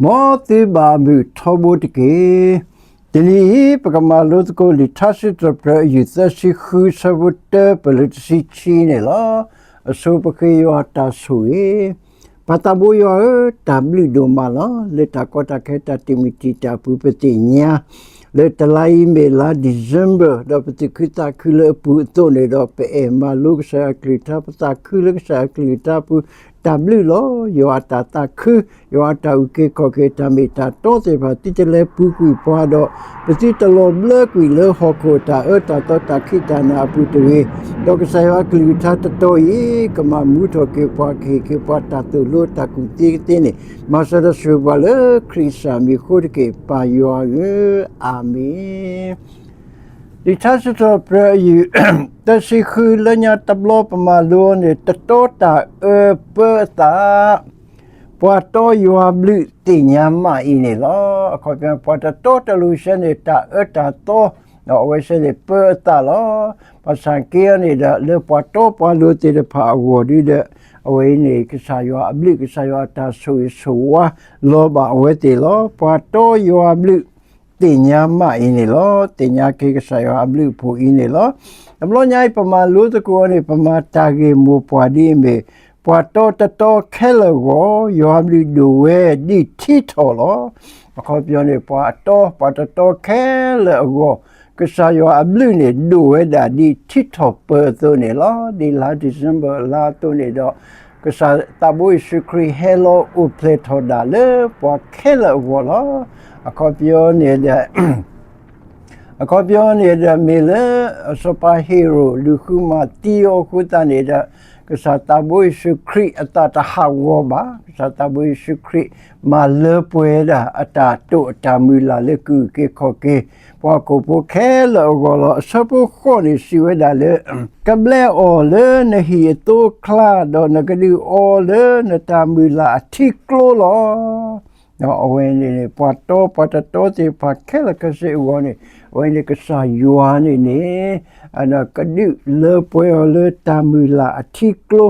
မ်သုဘၣ်အမုာ်ထီဘိတက့ၢ်. တနံၤအံၤ ပကမၤလိသကိးလံာ်ထါစံးထီၣ်ပတြၢၤ အယူၢ်သၢဆံဃု ဆၢဖိတၢ ပလၢတဆံခံန့ၣ်လီၤ. အဆိပဃ့ယွၤတၢ်ဆိၣ်ဂ့ၤ. ပၢ်သးဘိယွၤဧၢ, တၢ်ဘျုးဒိၣ်မးလီၤ. လၢတၢ်ကီတၢ်ခဲတၢ်တံာ်မုၢ်တံာ်တာ်အပူၤ ပသ့ၣ်ညါ လၢတလါအံၤ မ့ၢ်လါ December ဒီးပသူၣ်ခုသးခုလၢအပူၤအသိးန့ၣ်ဒီး ပအဲၣ်မၤလိကစၢ်ယွၤအကလုၢ်ကထါ ပသးခုလၢကစၢ်ယွၤအကလုၢ်ကထါအပူၤ တၢ်ဘျုးလီၤ. ယွၤအတၢ်သးခု, ယွၤအတၢ်အုၣ်က့ၤခီၣ်က့ၤ တၢ်မ့ၢ်တၢ်တီသ့ၣ်တဖၣ် သုတလဲၤပူၤကွံာ်ပှၤဒီး ပသုတလီၤဘျၢကွံာ်လၢဟီၣ်ခိၣ်အတၢ်အၢတၢ်သီတၢ်ခံးတၢ်နၤအပူၤတဂ့ၤ. ဒီးကစၢ်ယွၤအကလုၢ်ကထါတတီၤအံၤ ကမၤမူထီၣ်က့ၤပှၤ ကဟ့ၣ်က့ၤပှၤတၢ်သိၣ်လိတၢ်ကူၣ်သ့ကသ့န့ၣ် မၤစၢၤဒီးဆိၣ်ဂ့ၤပှၤလၢခရံာ်ကစၢ်မံၤအဃိတက့ၢ် ပၢ်ယွၤဧၢ, အၤမ့ၣ်. လံာ်ထါစံးထီၣ်ပတြၢၤအယူၢ် သၢဆံဃု လၢညါတဘျီပမၤလိန့ၣ် တတီတၢ်အၢပၢအသး, ပှၤတီယွၤဘျုးသ့ၣ်ညါမးအံၤန့ၣ်လီၤ. အခီပညီ ပှၤတတီတလိၤဆၢန့ၣ် တၢ်အၢတၢ်သီ အဝဲဆၢန့ၣ်ပၢအသးလီၤ. ဘၣ်ဆၣ်က့အီၤန့ၣ်ဒီး လၢပှၤတီပှၤလိၤသ့ၣ်တဖၣ်အဂီၢ်ဒုဒီး အဝဲအံၤန့ၣ် ကစၢ်ယွၤအဘျုး ကစၢ်ယွၤအတၢ်ဆိၣ်ဂ့ၤဆိၣ်ဝါလီၤဘၣ်အဝဲသ့ၣ်လီၤ. ပှၤတီယွၤဘျုးသ့ၣ်ညါမးအံၤန့ၣ်လီၤ. သ့ၣ်ညါက့ၤကစၢ်ယွၤအဘျုးအဖှိၣ်အံၤန့ၣ်လီၤ. တဘျီညါအံၤ ပမၤလိသကိးအီၤန့ၣ် ပမၤတၢ်ဂ့ၢ်မိၢ်ပှၢ်ဒ်အမ့ၢ် ပှၤတီတတီခဲလၢာ်အဂီၢ် ယွၤဘျုးဒိၣ်ဝဲ ဒ်ထံထီၣ်လီၤ. အခီပညီန့ၣ် ပှၤတီ ပှၤတတီခဲလၢာ်အဂီၢ် ကစၢ်ယွၤအဘျုးန့ၣ် ဒိၣ်ဝဲဒၣ်ဒ်ထံထီၣ်ပၢၤအသိးန့ၣ်လီၤ. ဒ်လါ December လါအသိးန့ၣ်ဒီး ကစၢ်သးဘိယ့ၣ်ၡူးခရံာ်ဟဲလီၤအိၣ်ဖျဲၣ်ထီၣ်ဒၣ်လၢပှၤခဲလၢာ်အဂီၢ်လီၤ. အခီပညီန့ၣ်ဒီး အခီပညီန့ၣ်ဒီး မ့ၢ်လၢ စီၤပၤဟ့ၤရိာ် လူၤဃုမၤသံအီၤအဃိသတးန့ၣ်ဒီး ကစၢ်သးဘိယ့ၣ်ၡူးခရံာ်အသးတဟးဂီၤဘၣ်. ကစၢ်သးဘိယ့ၣ်ၡူးခရံာ် မၤလၢပှဲၤဒၣ်အတၢ်တိာ်အတၢ်မုၢ်လၢ်လၢကအုၣ်က့ၤခီၣ်က့ၤ ပှၤဟီၣ်ခိၣ်ဖိခဲလၢာ်အဂီၢ်လီၤ. အဆၢဖိဃိးန့ၣ် စံးဝဲဒၣ်လၢ ကဘျဲအီၤလၢနဟံၣ်အသိအကျါ ဒီးနကဒုးအီလၢနတၢ်မုၢ်လၢ်အထံကျိလီၤ. အဝဲန့ၣ် ပှၤတီပှၤတတီသ့ၣ်တဖၣ်ခဲလၢာ်ခဲဆ့အဂီၢ်န့ၣ် အဝဲန့ၣ် ကစၢ်ယွၤန့ၣ်န့ၣ် ကဒုးလၢပှဲၤအီၤလၢတၢ်မုၢ်လၢ်အထံကျိ,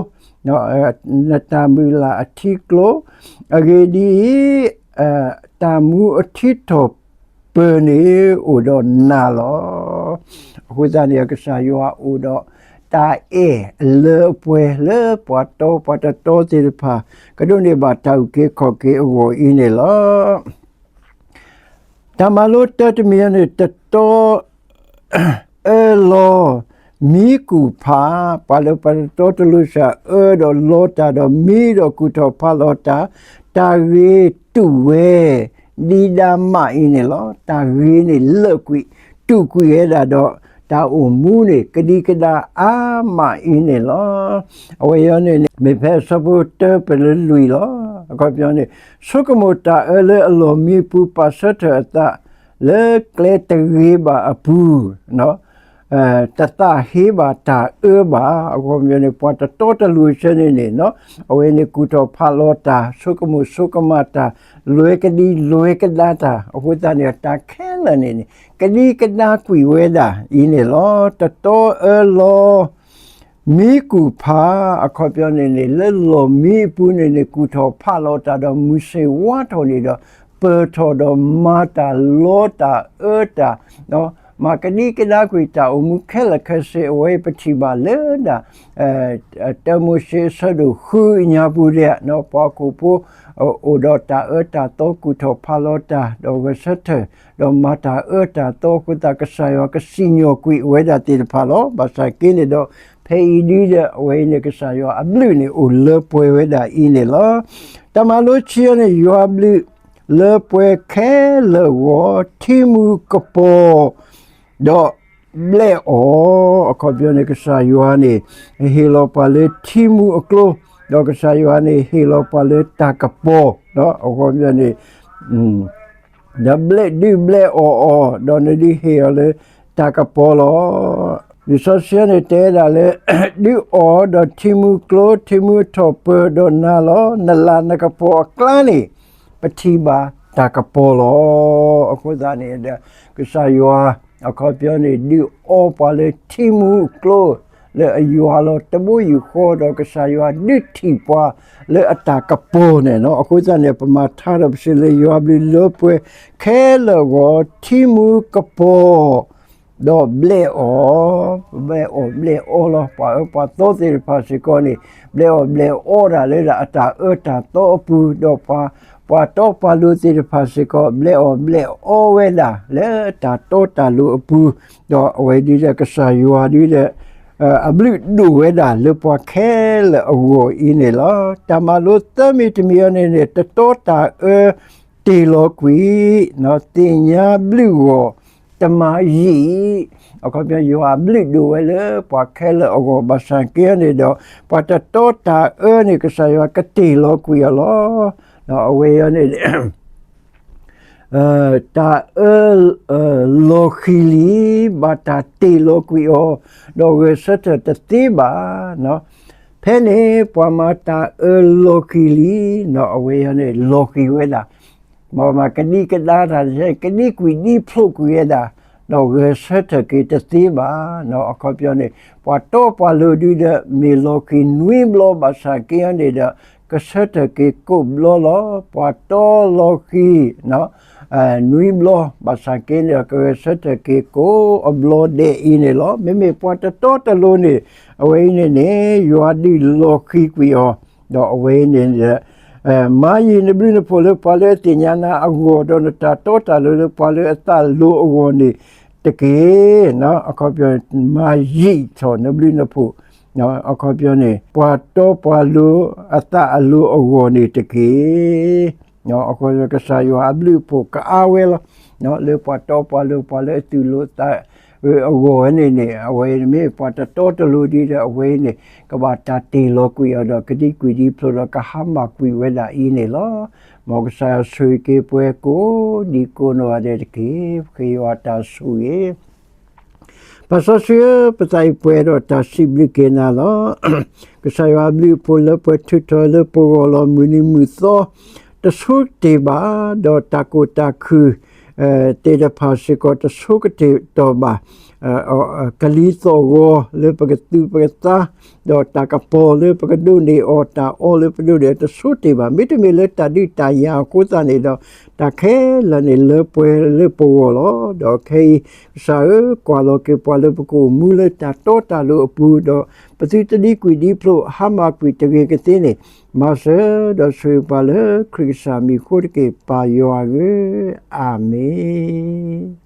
နတၢ်မုၢ်လၢ်အထံကျိ, အဂ့ၢ်ဒ်အံၤ, တၢ်မူအထံထီၣ်ပၢၤန့ၣ် အိၣ်ဒီးနၤလီၤ. အဃိသတးန့ၣ် ကစၢ်ယွၤအိၣ်ဒီးတၢ်အဲၣ်အလၢအပှဲၤလၢပှၤတီပှၤတတီသ့ၣ်တဖၣ် ကဒိးန့ၢ်ဘၣ်တၢ်အုၣ်က့ၤခီၣ်က့ၤအဂီၢ်အံၤန့ၣ်လီၤ. တၢ်မၤလိတၢတမံၤအံၤန့ၣ် တတီ အၢလီၤ မံကူၣ်ဖး, ပှၤလၢပှၤတတီတလိၤစၢ် အၢဒီးလီတၢ်ဒီးမံဒီးကူၣ်ထီၣ်ဖးလီၤတၢ်, တၢ်ဂ့ၤတူာ်ဝဲ ဒံးဒၣ်မးအံၤန့ၣ်လီၤ. တၢ်ဂ့ၤန့ၣ်လၢာ်ကွံာ် တူာ်ကွံာ်ဝဲဒၣ်ဒီး တၢ်အိၣ်မူန့ၣ် ကဒံကဒါအါမးအံၤန့ၣ်လီၤ. အဝဲအံၤန့ၣ်န့ၣ် မ့ၢ်ဖဲအဆၢဖိတၢပလၢလွံၢ်လီၤ. အခီပညီန့ၣ် ဆိကမိၣ်တၢ်အၢလၢအလီၢ်မံအပူၤ ပာ်ဆၢထၢၣ်အသး လၢကျဲတဂ့ၤဘၣ်အပူၤ တသးဟ့ဘၣ်တၢ်အၢဘၣ်. အခီပညီန့ၣ် ပှၤတတီတလိၤဆၢန့ၣ်န့ၣ် အဝဲန့ၣ်ကူၣ်ထီၣ်ဖးလီၤတၢ် ဆိကမိၣ်ဆိကမးတၢ် လွဲကဒံလွဲကဒါတၢ် အဃိသတးန့ၣ် တၢ်ခဲလၢာ်န့ၣ်န့ၣ် ကဒံကဒါကွံာ်ဝဲဒၣ်အံၤန့ၣ်လီၤ. တတီအၢလီၤ မံကူၣ်ဖး အခီပညီန့ၣ်န့ၣ် လၢလီၢ်မံအပူၤန့ၣ်န့ၣ် ကူၣ်ထီၣ်ဖးလီၤတၢ်ဒီးမုၢ်ဆ့ၣ်ဝါထီၣ်န့ၣ်ဒီး ပၢၢ်ထီၣ်ဒီးမၤတၢ်လီတၢ်အၢတၢ် မၤကဒံကဒါကွံာ်တၢ်အိၣ်မူခဲလၢာ်ခဲဆ့ အဝဲပထံၣ်ဘၣ်လၢဒၣ် တၢမိၤၡ့အဆၢဒိၣ်ဃုအညါပူၤဒဲး ပှၤဟီၣ်ခိၣ်ဖိ အိၣ်ဒီးတၢ်အၢတၢ်သီကူၣ်ထီၣ်ဖးလီၤတၢ် ဒီးဂဲၤဆၢထၢၣ် ဒီးမၤတၢ်အၢတၢ်သီအဃိသတး ကစၢ်ယွၤကစံၣ်ညီၣ်ကွံာ်အဝဲဒၣ်သ့ၣ်တဖၣ်လီၤ. ဘၣ်ဆၣ်က့န့ၣ်ဒီး ဖဲအံၤဒုဒီး အဝဲအံၤန့ၣ် ကစၢ်ယွၤအဘျုးန့ၣ် အိၣ်လၢပှဲၤဝဲဒၣ်အံၤန့ၣ်လီၤ. တၢ်မၤလိဆံအံၤန့ၣ် ယွၤဘျုးလၢပှဲၤခဲလၢာ်အဂီၢ် ထံမူကပီၤ ဒီးဘျဲးအီၤ အခီပညီန့ၣ် ကစၢ်ယွၤန့ၣ် ဟ့ၣ်လီၤပှၤလၢထံမူအကျိ ဒီးကစၢ်ယွၤန့ၣ် ဟ့ၣ်လီၤပှၤလၢတၢ်ကပီၤ အခီပညီန့ၣ် ဒီးဘျဲးဒုးဘျဲးအီၣ်အီၤ ဒီးနဒုးဟ့ၣ်အီၤလၢတၢ်ကပီၤလီၤ. လံာ်စီဆှံန့ၣ်တဲဒၣ်လၢ ဒုးအီၣ်ဒီးထံမူကျိ ထံမူထီၣ်ပၢၤဒီးနၤလီၤ. နလၤနကပီၤအကျါန့ၣ် ပထံၣ်ဘၣ်တၢ်ကပီၤလီၤ. အဃိသတးန့ၣ်ဒီး ကစၢ်ယွၤ အခီပညီန့ၣ် ဒုးအီပှၤလၢထံမူကျိ လၢအယွၤလီၤတဘိယူၢ်ဃီဒီး ကစၢ်ယွၤဒုးထံၣ်ပှၤလၢအတၢ်ကပီၤန့ၣ်လီၤ. အဃိသတးန့ၣ် ပမၤထါဒီးပစံးလၢယွၤဘျုးလၢပှဲၤခဲလၢာ်အဂီၢ် ထံမူကပီၤ ဒီးဘျဲၣ်အီၣ်, ဘျဲၣ်အီၣ်ဘျဲၣ်အီလီၤ. ပှၤအၢပှၤသီသ့ၣ်တဖၣ်စ့ၢ်ကီးန့ၣ် ဘျဲၣ်အီၣ်ဘျဲၣ်အီဒၣ်လၢဒၣ်အတၢ်အၢတၢ်သီအပူၤ, ဒီးပှၤတီပှၤလိၤသ့ၣ်တဖၣ်စ့ၢ်ကီး ဘျဲၣ်အီၣ်ဘျဲၣ်အီဝဲဒၣ်လၢတၢ်တီတၢ်လိၤအပူၤ, ဒီးအဝဲဒုးဒီးကစၢ်ယွၤဒုးဒီး အဘျုးဒိၣ်ဝဲဒၣ်လၢပှၤခဲလၢာ်အဂီၢ်အံၤန့ၣ်လီၤ. တၢ်မၤလိသၢမံၤတမံၤအံၤန့ၣ်န့ၣ် တတီတၢ်အၢတ့ၢ်လီၤကွံာ်, သ့ၣ်ညါဘျုးဂီၢ် တမၤယံာ်, အခီပညီယွၤအဘျုးဒိၣ်ဝဲလၢပှၤခဲလၢာ်အဂီၢ် ဘၣ်ဆၣ်က့န့ၣ်ဒီး ပှၤတတီတၢ်အၢန့ၣ် ကစၢ်ယွၤကတ့ၢ်လီၤကွံာ်အီၤလီၤ. အဝဲအံၤန့ၣ် တၢ်အၢ လီၤဃံၤလံ, ဘၣ်တၢ်တ့ၢ်လီၤကွံာ်အီၤ, ဒီးဂဲၤဆၢထၢၣ်တသ့ဘၣ်. ဖဲန့ၣ်ပှၤမၤတၢ်အၢလီၤဃံၤလံ, အဝဲအံၤန့ၣ် လီၤဃံၤဝဲဒၣ်, မ့ၢ်မၤကဒံကဒါတၢ်, ကဒံကွံာ်ဒံဖျိးကွံာ်ဝဲဒၣ်, ဒီးဂဲၤဆၢထၢၣ်က့ၤတသ့ဘၣ်. အခီပညီန့ၣ် ပှၤတီပှၤလိၤဒုးဒီး မ့ၢ်လီၤဃံၤနွံဘျီ ဘၣ်ဆၣ်က့န့ၣ်ဒီး ကဆၢထၢၣ်က့ၤကိးဘျီလီၤ. ပှၤတီလီၤဃံၤ နွံဘျီ ဘၣ်ဆၣ်က့န့ၣ်ဒီး ကဂဲၤဆၢထၢၣ်က့ၤကိးအဘျီဒဲးအံၤန့ၣ်လီၤ. မ့မ့ၢ်ပှၤတတီတလိၤန့ၣ် အဝဲအံၤန့ၣ်န့ၣ် ယွၤဒုးလီၤဃံၤကွံာ်အီၤ, ဒီးအဝဲအံၤန့ၣ် မၤယံာ်နဘျုးနဖှိၣ်လၢပှၤလၢအသ့ၣ်ညါနၤအဂီၢ်, ဒီးနတၢ်တီတၢ်လိၤလၢပှၤလၢအသးအလိၤအဂီၢ်န့ၣ်တက့ၢ်. အခီပညီ မၤယံာ်ထီၣ်နဘျုးနဖှိၣ်, အခီပညီန့ၣ် ပှၤတီပှၤလိၤအသးအလိၤအဂီၢ်န့ၣ်တက့ၢ်. အခီပညီ ကစၢ်ယွၤအဘျုးအဖှိၣ်ကအါဝဲလီၤ. လၢပှၤတီပှၤလိၤ ပှၤလၢအသူၣ်လိာ်သးအဂီၢ်ဝဲန့ၣ်န့ၣ် အဝဲမ့ၢ်ပှၤတတီတလိၤဒ်ဒီး အဝဲန့ၣ် ကဘၣ်တၢ်တ့ၢ်လီၤကွံာ်အီၤဒီး ကဒံကွံာ်ဒံဖျိးဒီး ကဟါမၢ်ကွံာ်ဝဲဒၣ်အံၤန့ၣ်လီၤ. မ်ကစၢ်ယွၤဆိၣ်ဂ့ၤက့ၤပှၤကိးဒံကိးနီၢ်ဂၤဒဲးတက့ၢ်. ပဃ့ယွၤတၢ်ဆိၣ်ဂ့ၤ ပၢ်စီဆှံဧၢ, ပသးအံၤပှဲၤဒီးတၢ်စံးဘျုးက့ၤနၤလီၤ. ကစၢ်ယွၤအဘျုးအဖှိၣ်လၢပှဲၤထူးထီၣ်လၢပဂီၢ်လီၤ. မုၢ်နံၤမုၢ်သီ တဆိကတ့ၢ်ဘၣ်, ဒီးတၢ်ကိၢ်တၢ်ခုၣ် သ့ၣ်တဖၣ်စ့ၢ်ကီး တဆိကတ့ၢ်တီၢ်ဘၣ်. ကလံၤသီၣ်ဂီၤလၢပကသူၣ်ပကသး, ဒီးတၢ်ကပီၤလၢပကဒိးန့ၢ်အီၤ, တၢ်အီလၢပဒိးန့ၢ်အီၤ တဆိတ့ၢ်ဘၣ်. မ့တမ့ၢ်လၢတၢ်ဒုးတၢ်ယၤအဃိသတးန့ၣ်ဒီး တၢ်ခဲလၢာ်န့ၣ် လၢပှဲၤလၢပဂီၢ်လီၤ. ဒီးခဲအံၤ ကစၢ်ဧၢ, ကွၢ်လီၤက့ၤပှၤလၢပကအိၣ်မူလၢတၢ်တီတၢ်လိၤအပူၤ, ဒီးပသုတဒံကွံာ်ဒံဖျိး ဟါမၢ်ကွံာ်တဂ့ၤကသ့န့ၣ်, မၤစၢၤဒီးဆိၣ်ဂ့ၤပှၤလၢခရံာ်ကစၢ်မံၤအဃိတက့ၢ်. ပၢ်ယွၤဧၢ, အၤမ့ၣ်.